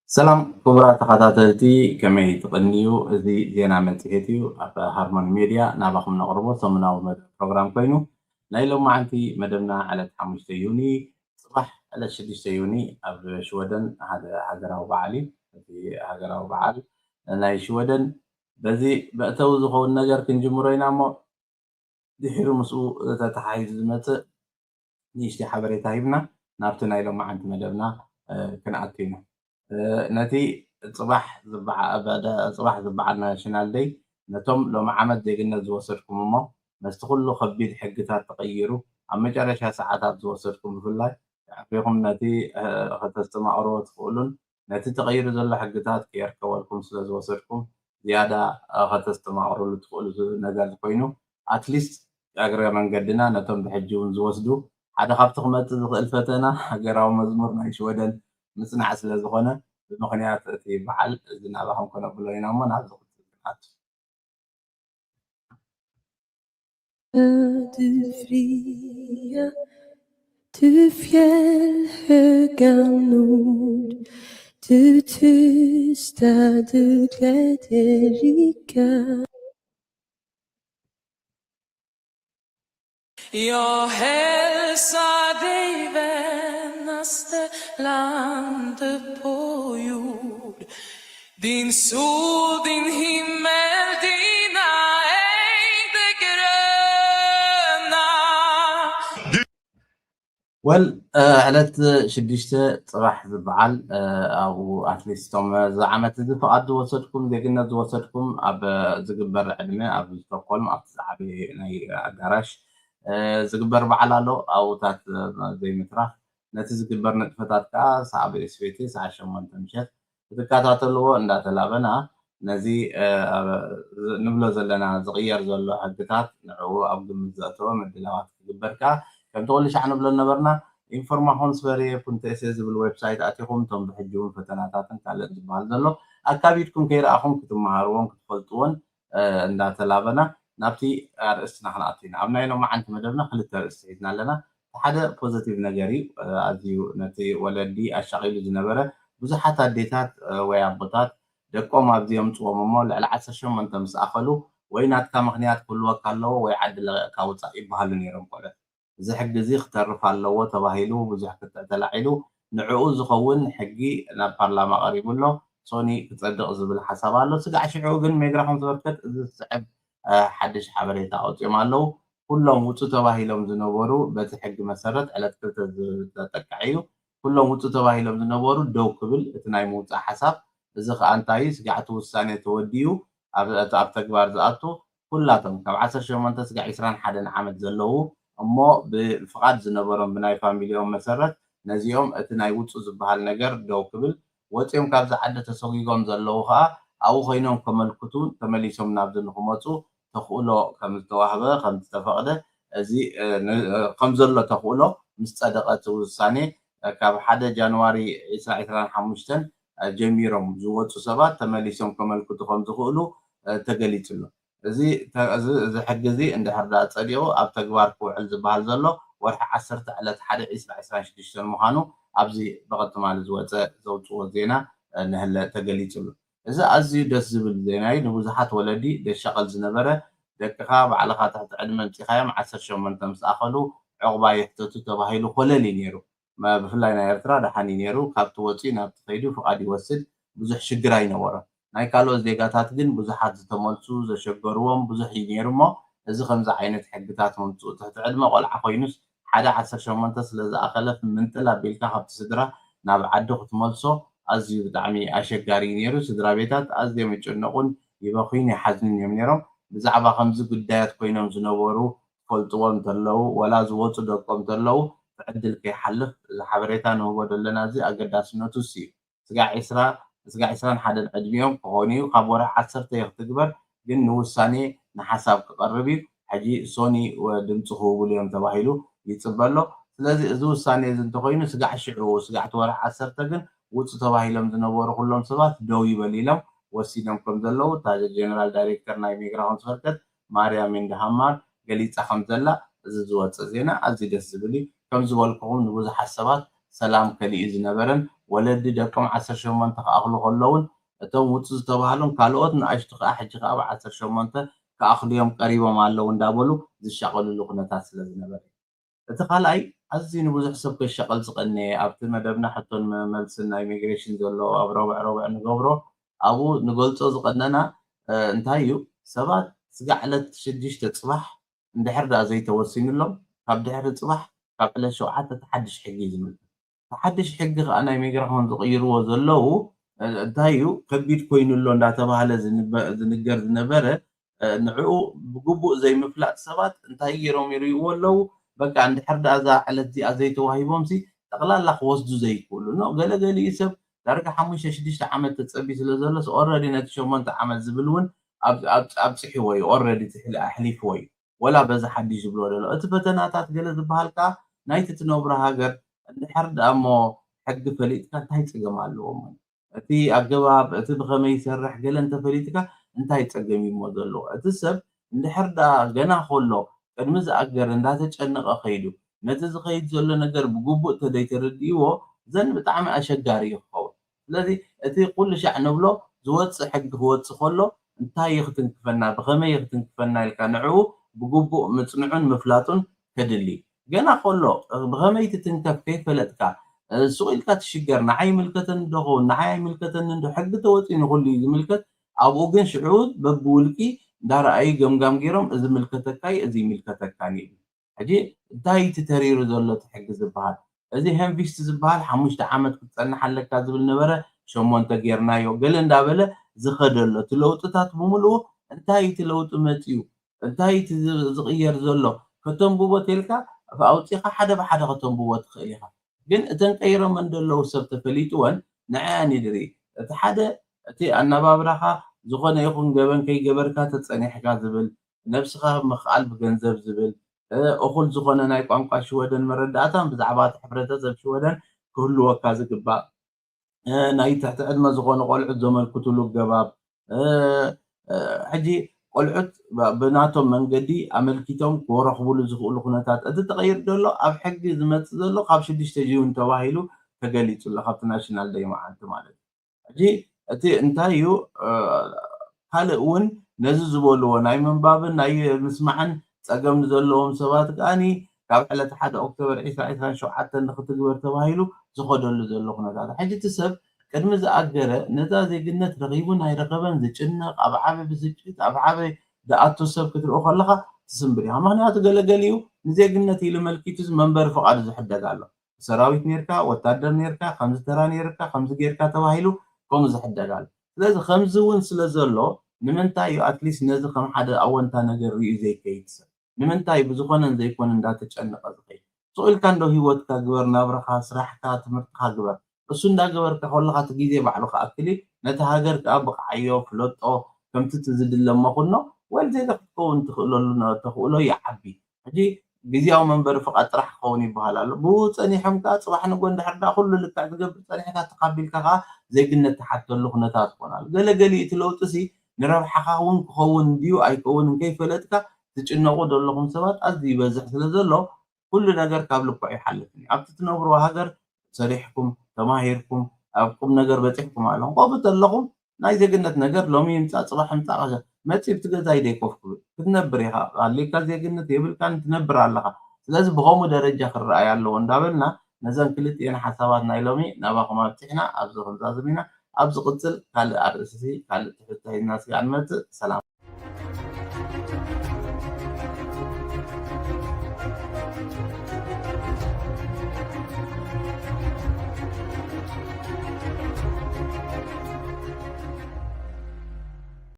ሰላም ክቡራት ተኸታተልቲ፣ ከመይ ትቕንዩ? እዚ ዜና መጽሔት እዩ። ኣብ ሃርሞኒ ሜድያ ናባኹም ነቕርቦ ሰሙናዊ መደብ ፕሮግራም ኮይኑ፣ ናይ ሎማዓንቲ መደብና ዕለት ሓሙሽተ ዩኒ፣ ጽባሕ ዕለት ሽዱሽተ ዩኒ ኣብ ሽወደን ሓደ ሃገራዊ በዓል እዩ። እቲ ሃገራዊ በዓል ናይ ሽወደን በዚ መእተዊ ዝኸውን ነገር ክንጅምሮ ኢና እሞ፣ ድሒሩ ምስኡ ተተሓሒዙ ዝመጽእ ንእሽተይ ሓበሬታ ሂብና ናብቲ ናይ ሎማዓንቲ መደብና፣ እ፣ ክንኣቱ ኢና። እ፣ ነቲ ጽባሕ ዝበዓ-፣ በደ-፣ ጽባሕ ዝበዓል ናሽናል ደይ ነቶም ሎሚ ዓመት ዜግነት ዝወሰድኩም እሞ፣ መስቲ ኩሉ ከቢድ ሕግታት ተቐይሩ፣ ኣብ መጨረሻ ሰዓታት ዝወሰድኩም ብፍላይ፣ ኣዕቢኹም ነቲ፣ እ፣ ከተስተማቕርዎ ትኽእሉን ነቲ ተቐይሩ ዘሎ ሕግታት ከየርከበልኩም ስለ ዝወሰድኩም፣ ዝያዳ፣ እ፣ ከተስተማቕርሉ ትኽእሉ ዝ-፣ ነገር ኮይኑ፣ ኣትሊስት እግረ መንገድና ነቶም ብሕጂ እውን ዝወስዱ፣ ሓደ ካብቲ ክመጽእ ዝኽእል ፈተና ሃገራዊ መዝሙር ናይ ሽወደን ምጽናዕ ስለ ዝኾነ፣ ብምኽንያት እቲ በዓል እዚ ናባኹም ከነብሎ ኢና እሞ፣ ናብ ዝቕጽል ክንኣቱ። Du fria, du fjällhöga nord, du tysta, du glädjerika. Jag hälsar dig, vänaste land på jord. Din sol, din himmel, dina ängder gröna. ወል፣ እ፣ ዕለት ሽዱሽተ ጽባሕ ዝበዓል፣ እ፣ ኣብኡ ኣትሊስት እቶም እዚ ዓመት እዚ ፍቓድ ዝወሰድኩም፣ ዜግነት ዝወሰድኩም፣ ኣብ፣ እ፣ ዝግበር ዕድመ ኣብ ስቶክሆልም ኣብቲ ዝዓበየ ናይ ኣዳራሽ፣ እ፣ ዝግበር በዓል ኣሎ። ኣብኡታት፣ እ፣ ዘይምትራፍ፣ ነቲ ዝግበር ንጥፈታት ከኣ ሰዓት፣ ሰዓት ሸሞንተ ምሸት ክትከታተልዎ እንዳተላበና፣ ነዚ፣ እ፣ ኣብ፣ ዝ-፣ ንብሎ ዘለና ዝቕየር ዘሎ ሕግታት ንዕኡ ኣብ ግምት ዘእተወ ምድላዋት ክግበር ከኣ፣ ከምቲ ኩሉ ሻዕ ንብሎ ነበርና፣ ኢንፎርማሽን ስቨርየ ፑንት ኤስ ኤ ዝብል ዌብሳይት ኣቲኹም፣ እቶም ብሕጂ እውን ፈተናታትን ካልእን ዝበሃል ዘሎ ኣካቢድኩም ከይረኣኹም ክትመሃርዎን ክትፈልጥዎን፣ እ፣ እንዳተላበና ናብቲ ኣርእስትና ክንኣቱ ኢና። ኣብ ናይ ሎማዓንቲ መደብና ክልተ ኣርእስቲ ሒዝና ኣለና። እቲ ሓደ ፖዘቲቭ ነገር እዩ። እ፣ ኣዝዩ ነቲ ወለዲ ኣሻቒሉ ዝነበረ፣ ብዙሓት ኣዴታት፣ እ፣ ወይ ኣቦታት ደቆም ኣብዚ የምጽዎም እሞ፣ ልዕሊ ዓሰርተ ሸሞንተ ምስ ኣኸሉ፣ ወይ ናትካ ምኽንያት ክህልወካ ኣለዎ፣ ወይ ዓዲ ለቒቕካ ውጻእ ይበሃሉ ነይሮም ቆልዑት። እዚ ሕጊ እዚ ክተርፍ ኣለዎ ተባሂሉ ብዙሕ ክትዕ ተላዒሉ፣ ንዕኡ ዝኸውን ሕጊ ናብ ፓርላማ ቀሪቡ ኣሎ። ሶኒ ክጸድቕ ዝብል ሓሳብ ኣሎ። ስጋዕ ሽዑ ግን ሜግራ ከም ዝበርከት እዚ ዝስዕብ፣ እ፣ ሓድሽ ሓበሬታ ኣውጺኦም ኣለዉ። ኩሎም ውጹ ተባሂሎም ዝነበሩ፣ በቲ ሕጊ መሰረት ዕለት ክልተ ዝተጠቅዐ እዩ። ኩሎም ውጹ ተባሂሎም ዝነበሩ ደው ክብል እቲ ናይ ምውጻእ ሓሳብ። እዚ ከኣ እንታይ እዩ? ስጋዕ እቲ ውሳኔ ተወዲኡ ኣብ፣ እቲ ኣብ ተግባር ዝኣቱ ኩላቶም ካብ ዓሰርተ ሸሞንተ ስጋዕ ዕስራን ሓደን ዓመት ዘለዉ እሞ ብፍቓድ ዝነበሮም ብናይ ፋሚሊኦም መሰረት ነዚኦም እቲ ናይ ውጹ ዝበሃል ነገር ደው ክብል፣ ወጺኦም ካብዚ ዓዲ ተሰጒጎም ዘለዉ ከኣ ኣብኡ ኮይኖም ከመልክቱ፣ ተመሊሶም ናብዚ ንክመጹ ተኽእሎ ከም ዝተዋህበ፣ ከም ዝተፈቕደ፣ እዚ፣ እ፣ ን-፣ እ፣ ከም ዘሎ ተኽእሎ ምስ ጸደቐ እቲ ውሳኔ፣ እ፣ ካብ ሓደ ጃንዋሪ ዕስራ ዕስራን ሓሙሽተን፣ እ፣ ጀሚሮም ዝወጹ ሰባት ተመሊሶም ከመልክቱ ከም ዝኽእሉ፣ እ፣ ተገሊጹ ኣሎ። እዚ ተ-፣ እዚ፣ እዚ ሕጊ እዚ እንድሕር ደኣ ጸዲቑ ኣብ ተግባር ክውዕል ዝበሃል ዘሎ ወርሒ ዓሰርተ ዕለት ሓደ ዕስራ ዕስራን ሽዱሽተን ምዃኑ ኣብዚ ብቐጥማሊ ዝወጸ ዘውጽዎ ዜና፣ እ፣ ንህለ ተገሊጹ ኣሎ። እዚ ኣዝዩ ደስ ዝብል ዜና እዩ። ንብዙሓት ወለዲ ደሻቐል ዝነበረ፣ ደቅኻ ባዕልኻ ትሕቲ ዕድመ ኣምጺኻዮም ዓሰርተ ሸሞንተ ምስ ኣኸሉ ዕቑባ ይሕተቱ ተባሂሉ ኮለል እዩ ነይሩ። መ-፣ ብፍላይ ናይ ኤርትራ ደሓን እዩ ነይሩ። ካብ ትወጽኡ ናብ ትኸይዱ ፍቓድ ይወስድ፣ ብዙሕ ሽግር ኣይነበሮን። ናይ ካልኦት ዜጋታት ግን ብዙሓት ዝተመልሱ፣ ዘሸገርዎም ብዙሕ እዩ ነይሩ እሞ፣ እዚ ከምዚ ዓይነት ሕግታት ምምጽኡ፣ ትሕቲ ዕድመ ቆልዓ ኮይኑስ ሓደ ዓሰርተ ሸሞንተ ስለ ዝኣኸለ ፍምንጥል ኣቢልካ ካብቲ ስድራ ናብ ዓዱ ክትመልሶ ኣዝዩ ብጣዕሚ ኣሸጋሪ እዩ ነይሩ። ስድራ ቤታት ኣዝዮም ይጭነቑን ይበኽዩን ይሓዝኑን እዮም ነይሮም። ብዛዕባ ከምዚ ጉዳያት ኮይኖም ዝነበሩ ትፈልጥዎ እንተለዉ፣ ወላ ዝወጹ ደቆም እንተለዉ፣ እቲ ዕድል ከይሓልፍ እዚ ሓበሬታ ንህቦ ዘለና እዚ ኣገዳስነቱ እሱ እዩ። ስጋዕ ዕስራ፣ ስጋዕ ዕስራን ሓደን ዕድሚኦም ክኾኑ እዩ። ካብ ወርሒ ዓሰርተ እዩ ክትግበር፣ ግን ንውሳኔ ንሓሳብ ክቐርብ እዩ። ሕጂ ሶኒ ወ-፣ ድምፂ ክህቡሉ እዮም ተባሂሉ ይፅበ ኣሎ። ስለዚ እዚ ውሳኔ እዚ እንተኾይኑ፣ ስጋዕ ሽዑ፣ ስጋዕ እቲ ወርሒ ዓሰርተ ግን ውፁ ተባሂሎም ዝነበሩ ኩሎም ሰባት ደው ይበል ኢሎም ወሲኖም ከም ዘለዉ፣ እታ ጀነራል ዳይሬክተር ናይ ሜግራ ኮንስፈርከት ማርያ ሜንድሃማር ገሊጻ ከም ዘላ፣ እዚ ዝወፀ ዜና ኣዝዩ ደስ ዝብል እዩ። ከም ዝበልኩኹም፣ ንብዙሓት ሰባት ሰላም ከሊኡ ዝነበረን ወለዲ ደቆም ዓሰርተ ሸሞንተ ክኣኽሉ ከለውን እቶም ውፁ ዝተባህሉን ካልኦት ንኣሽቱ ከዓ ሕጂ ከዓ ብ ዓሰርተ ሸሞንተ ክኣኽሉ እዮም ቀሪቦም ኣለዉ እንዳበሉ ዝሻቐልሉ ኩነታት ስለ ዝነበረ። እቲ ካልኣይ ኣዝዩ ንብዙሕ ሰብ ከሻቐል ዝቐነየ ኣብቲ መደብና ሕቶን መ- መልስን ናይ ኢሚግሬሽን ዘሎ ኣብ ረቡዕ ረቡዕ ንገብሮ ኣብኡ ንገልጾ ዝቐነና እ፣ እንታይ እዩ ሰባት ስጋዕ ዕለት ሽዱሽተ ፅባሕ እንድሕር ደኣ ዘይተወሲኑሎም ካብ ድሕሪ ፅባሕ ካብ ዕለት ሸውዓተ እቲ ሓድሽ ሕጊ እዩ ዝምልከት። እቲ ሓድሽ ሕጊ ከዓ ናይ ሚግራሆን ዝቕይርዎ ዘለዉ እ፣ እንታይ እዩ ከቢድ ኮይኑ ኣሎ እንዳተባሃለ ዝንገር ዝነበረ ንዕኡ ብግቡእ ዘይምፍላጥ ሰባት እንታይ ገይሮም ይርእይዎ ኣለዉ። በቃ እንድሕር ደኣ እዛ ዕለት እዚኣ ዘይተዋሂቦምሲ ጠቕላላ ክወስዱ ዘይክእሉ ኖ ገለገሊኡ ሰብ ዳርጋ ሓሙሽተ ሽዱሽተ ዓመት ተጸቢ ስለ ዘሎስ ኦረዲ ነቲ ሸሞንተ ዓመት ዝብል እውን ኣብፅሕዎ እዩ ኦረዲ ኣሕሊፍዎ እዩ። ወላ በዚ ሓድሽ ዝብሎ ዘሎ እቲ ፈተናታት ገለ ዝበሃል ከዓ ናይቲ ትነብሮ ሃገር እንድሕር ደኣ እሞ ሕጊ ፈሊጥካ እንታይ ፀገም ኣለዎ? እቲ ኣገባብ እቲ ብኸመይ ይሰርሕ ገለ እንተፈሊጥካ እንታይ ፀገም እዩ እሞ ዘለዎ? እቲ ሰብ እንድሕር ደኣ ገና ከሎ ቅድሚ ዝኣገር እንዳተጨነቐ ከይዱ ነቲ ዝኸይድ ዘሎ ነገር ብግቡእ ተደይተረድእዎ ዘን ብጣዕሚ ኣሸጋሪ እዩ ክኸውን። ስለዚ እቲ ኩሉ ሻዕ ንብሎ ዝወፅእ ሕጊ ክወፅእ ከሎ እንታይ ይኽትንክፈና ብኸመይ ይኽትንክፈና ኢልካ ንዕኡ ብግቡእ ምፅንዑን ምፍላጡን ከድሊ ገና ከሎ ብኸመይ ትትንከፍ ከይፈለጥካ ሱቕ ኢልካ ትሽገር ንዓይ ይምልከተኒ ዶ ኸውን ንዓይ ኣይምልከተኒ ዶ ሕጊ ተወፂኡ ንኩሉ እዩ ዝምልከት ኣብኡ ግን ሽዑ በብውልቂ እንዳረኣዩ ገምጋም ገይሮም እዚ ምልከተካ እዩ እዚ ይምልከተካን እዩ ሕጂ እንታይ እቲ ተሪሩ ዘሎ እቲ ሕጊ ዝበሃል እዚ ሄምቪስት ዝበሃል ሓሙሽተ ዓመት ክትፀንሕ ኣለካ ዝብል ነበረ ሸሞንተ ጌርናዮ ገለ እንዳበለ ዝኸደሎ እቲ ለውጥታት ብምልኡ እንታይ እቲ ለውጢ መፅዩ እንታይ እቲ ዝቕየር ዘሎ ከተንብቦ ተልካ ኣውፂኻ ሓደ ብሓደ ከተንብቦ ትኽእል ኢኻ ግን እተን ቀይሮመን ዘለዉ ሰብ ተፈሊጥወን ንዐኣን ይድሪ እቲ ሓደ እቲ ኣነባብራኻ ዝኾነ ይኹን ገበን ከይገበርካ ተፀኒሕካ ዝብል ነብስኻ ምኽኣል ብገንዘብ ዝብል እኹል ዝኾነ ናይ ቋንቋ ሽወደን መረዳእታን ብዛዕባ እቲ ሕብረተሰብ ሽወደን ክህልወካ ዝግባእ ናይ ትሕቲ ዕድመ ዝኾኑ ቆልዑት ዘመልክትሉ ገባብ ሕጂ ቆልዑት ብናቶም መንገዲ ኣመልኪቶም ክረኽብሉ ዝኽእሉ ኩነታት እቲ ተቐይር ዘሎ ኣብ ሕጊ ዝመፅእ ዘሎ ካብ ሽዱሽተ ጅውን ተባሂሉ ተገሊፁ ኣሎ ካብቲ ናሽናል ደይ መዓልቲ ማለት እዩ ሕጂ እቲ እንታይ እዩ ካልእ እውን ነዚ ዝበልዎ ናይ ምንባብን ናይ ምስማዕን ፀገም ንዘለዎም ሰባት ከዓኒ ካብ ዕለት ሓደ ኦክቶበር ዕስራ ዕስራን ሸውዓተን ንክትግበር ተባሂሉ ዝኸደሉ ዘሎ ኩነታት ሕጂ እቲ ሰብ ቅድሚ ዝኣገረ ነዛ ዜግነት ረኺቡን ኣይረኸበን ዝጭነቕ ኣብ ዓበ ብስጭት ኣብ ዓበ ዝኣቱ ሰብ ክትርኢ ከለኻ ትስንብር ኢኻ ምክንያቱ ገለገሊኡ ንዜግነት ኢሉ መልኪቱ መንበሪ ፍቓዱ ዝሕደግ ኣሎ ሰራዊት ኔርካ ወታደር ኔርካ ከምዚ ተራ ኔርካ ከምዚ ጌርካ ተባሂሉ ከምኡ ዝሕደግ ኣሎ ስለዚ ከምዚ እውን ስለ ዘሎ ንምንታይ እዩ ኣትሊስት ነዚ ከም ሓደ ኣወንታ ነገር ሪኡ ዘይከይድ ሰብ ንምንታይ ብዝኾነን ዘይኮነ እንዳተጨነቐ ዝኸይድ ስቕ ኢልካ እንዶ ህይወትካ ግበር ናብራኻ ስራሕካ ትምህርትኻ ግበር እሱ እንዳገበርካ ከለኻ እቲ ግዜ ባዕሉ ክኣክል እዩ ነቲ ሃገር ከዓ ብቕዓዮ ፍለጦ ከምቲ እቲ ዝድለሞ ኩኖ ወል ዜጋ ክትከውን ትኽእለሉ ተኽእሎ ይዓቢ ሕጂ ግዜያዊ መንበሪ ፍቓድ ጥራሕ ክኸውን ይበሃል ኣሎ ብኡ ፀኒሖም ከዓ ፅባሕ ንጎ እንድሕር ዳ ኩሉ ልክዕ ትገብር ፀኒሕካ ተኻቢልካ ከዓ ዜግነት ትሓተሉ ኩነታት ክኾን ኣሎ ገለገሊ እቲ ለውጢ ሲ ንረብሓኻ እውን ክኸውን ድዩ ኣይከውንን ከይፈለጥካ ትጭነቑ ዘለኹም ሰባት ኣዝዩ ይበዝሕ ስለ ዘሎ ኩሉ ነገር ካብ ልክዑ ይሓልፍ እዩ ኣብቲ ትነብርዎ ሃገር ሰሪሕኩም ተማሂርኩም ኣብ ቁም ነገር በፂሕኩም ኣለኹም ከምኡ ተለኹም ናይ ዜግነት ነገር ሎሚ ይምፃእ ፅባሕ ይምፃእ መፂ ብቲ ገዛይ ደይ ኮፍ ክብል ክትነብር ኢኻ ኣሊካ ዜግነት የብልካን ትነብር ኣለኻ ስለዚ ብኸምኡ ደረጃ ክረኣይ ኣለዎ እንዳበልና ነዘን ክልቲኤን ሓሳባት ናይ ሎሚ ናባኹም ኣብፂሕና ኣብዚ ክንዛዝም ኢና ኣብ ዝቕፅል ካልእ ኣርእስቲ ካልእ ትሕዝቶ ሒዝና ስጋዕ ንመፅእ ሰላም